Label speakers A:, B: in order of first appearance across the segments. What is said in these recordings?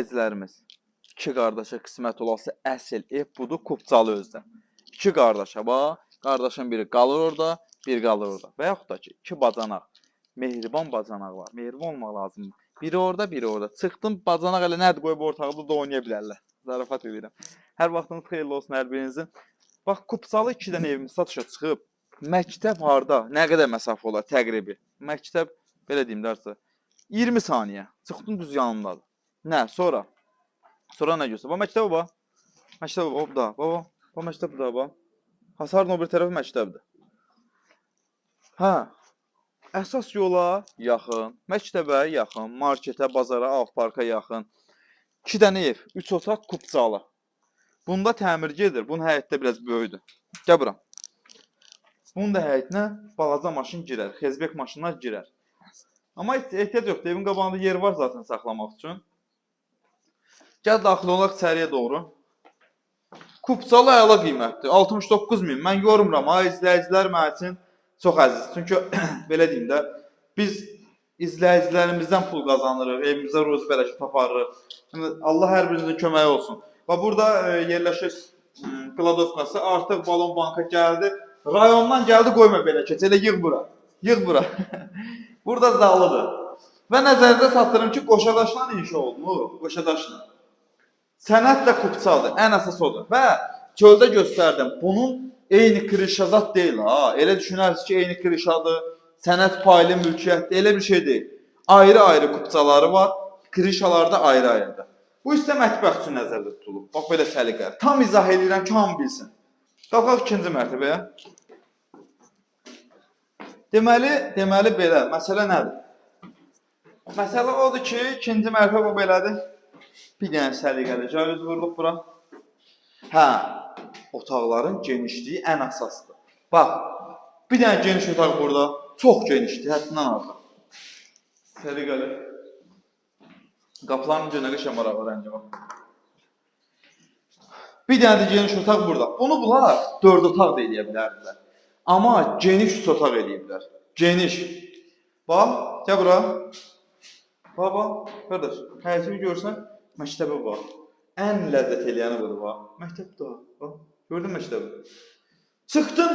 A: İzləyicilərimiz, iki qardaşa qismət olası əsl ev budur, Kupçalı özdə. İki qardaşa bax, qardaşın biri qalır orada, biri qalır orada. Və yaxud da ki, iki bacanaq, mehriban bacanaq var. Mehriban olmaq lazımdır. Biri orada, biri orada. Çıxdım, bacanaq elə nədir qoyub ortaqda da oynaya bilərlər. Zarafat edirəm. Hər vaxtınız xeyirli olsun hər birinizin. Bax, Kupçalı iki dənə evimiz satışa çıxıb. Məktəb harda? Nə qədər məsafə olar təqribi? Məktəb belə deyim də artıq 20 saniyə. Çıxdın düz yanındadır. Nə? Sonra? Sonra nə görsə? Bax məktəbə bax. Məktəbə bax, da. Baba, bax məktəb da bax. Hasarın o bir tərəfi məktəbdir. Hə. Əsas yola yaxın, məktəbə yaxın, marketə, bazara, av parka yaxın. İki dənə ev, üç otaq kupçalı. Bunda təmir gedir. Bunun həyətdə biraz böyükdür. Gəl bura. Bunun da həyətinə balaca maşın girər, xezbek maşınlar girər. Amma ehtiyac yoxdur. Evin qabağında yer var zaten saxlamaq üçün. Gəl daxil olaq içəriyə doğru. Kupçalı əla qiymətdir. 69 min. Mən yormuram ha, izləyicilər mənim üçün çox əziz. Çünki belə deyim də, biz izləyicilərimizdən pul qazanırıq, evimizə ruzi bərəkət aparırıq. Yəni, Allah hər birinizin köməyi olsun. Və burada yerləşir kladovkası. Artıq balon banka gəldi. Rayondan gəldi, qoyma belə keç. Elə yığ bura. Yığ bura. Burada zalıdır. Və nəzərinizə çatdırım ki, qoşadaşla inşa olunur. Qoşadaşla. Sənəd də kupçadır. Ən əsas odur. Və çöldə göstərdim. Bunun eyni krişazat deyil ha. Elə düşünərsiniz ki, eyni krişadır. Sənəd paylı mülkiyyətdir. Elə bir şey deyil. Ayrı-ayrı kupçaları var. Krişalar da ayrı-ayrıdır. Bu hissə mətbəx üçün nəzərdə tutulub. Bax belə səliqə. Tam izah edirəm ki, hamı bilsin. Qalxaq ikinci mərtəbəyə. Deməli belə. Məsələ nədir? Məsələ odur ki, ikinci mərtəbə bu belədir. Bir dənə səliqəli cəlüz vurulub bura. Hə, otaqların genişliyi ən əsasdır. Bax, bir dənə geniş otaq burada. Çox genişdir, həddindən artıq. Səliqəli. Qapıların ucu nə qəşəng maraqlı rəngi var. Bir dənə də geniş otaq burada. Bunu bunlar 4 otaq da eləyə bilərdilər. Amma geniş 3 otaq eləyiblər. Geniş. Bax, gəl bura. Baba, qardaş, həyətimi görsən, məktəbə bax. Ən ləzzət eləyəni budur, bax. Məktəb də, bax. Gördün məktəbi? Çıxdın,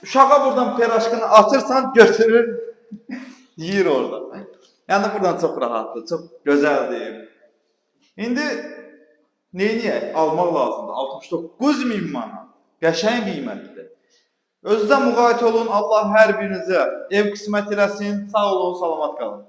A: uşağa buradan peraşkını atırsan, götürür, yeyir orada. Yəni buradan çox rahatdır, çox gözəldir. İndi neyniyək? Almaq lazımdır. 69 min manat. Qəşəng qiymətdir. Özünüzə müğayət olun. Allah hər birinizə ev qismət eləsin. Sağ olun, salamat qalın.